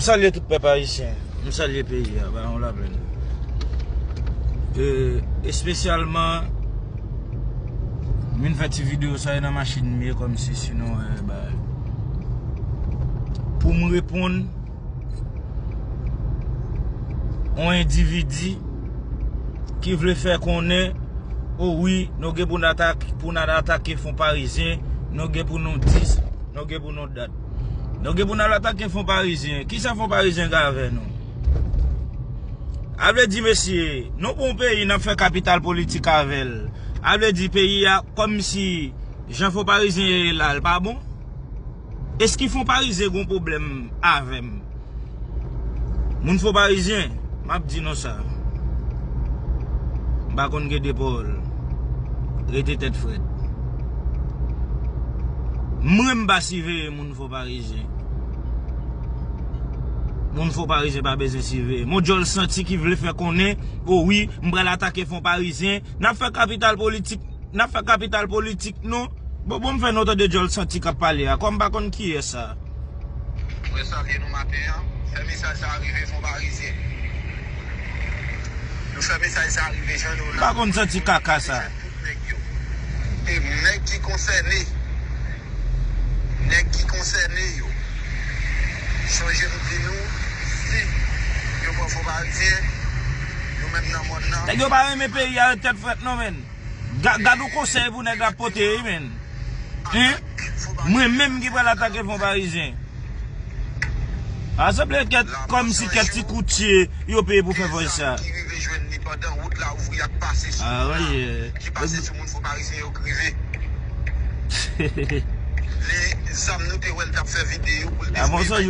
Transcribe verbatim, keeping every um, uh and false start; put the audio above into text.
Salye tout pèp ayisyen. M salye peyi a, Bayon Laplèn. E, espesyalman, m vin fè ti videyo sa, e nan machin m ye, kòmsi, sinon, e, ba, pou m reponn yon endividi ki vle fè konnen, o wi, nou gen pou n atake, pou n al atake Fon Parizyen, nou gen pou nou di, nou gen pou nou dat. Nou gen pou n al atake Fon Parizyen. Kisa Fon Parizyen gen avè nou? A vle di, mesye, nou pou yon peyi, n ap fè kapital politik avè l. A vle di, peyi a, kòmsi jan Fon Parizyen ye la, l pa bon? Èske Fon Parizyen gen yon pwoblèm avè m? Moun Fon Parizyen, m ap di nou sa. M pa konn gen de pawòl. Rete tèt frèt. Mwen, m pa siveye moun Fon Parizyen. Moun Fon Parizyen pa bezwen siveye. Mon djòl santi ki vle fè konnen, o wi, m pral atake Fon Parizyen. N ap fè kapital politik, n ap fè kapital politik nou. Bon, bon, m fè nou tande djòl santi k ap pale a. Kòm m pa konn kiyès sa. Mwen salye nou maten an. Fè mesaj sa a rive Fon Parizyen. Nou fè mesaj sa a rive jan nou la. M pa konn santi kaka sa. Tout nèg yo. E nèg ki konsène, nèg ki konsène yo, sonje m di nou, si yo pran Fon Parizyen, nou menm nan mòn nan. Nèg yo pa renmen peyi a, tèt frèt non, menn. Ga-, gad yon konsèy pou nèg la pote, wi, menn. Hein? Mwen menm ki pral atake Fon Parizyen. A sanble kèk, kòmsi kèk ti koutye yo peye pou fè vòy sa. Ki rive jwenn li pandan wout la ouvri ak pase sou wout la, ki pase sou moun Fon Parizyen yo k rive. Li, zam nou te wè l t ap fè videyo pou l te voye bay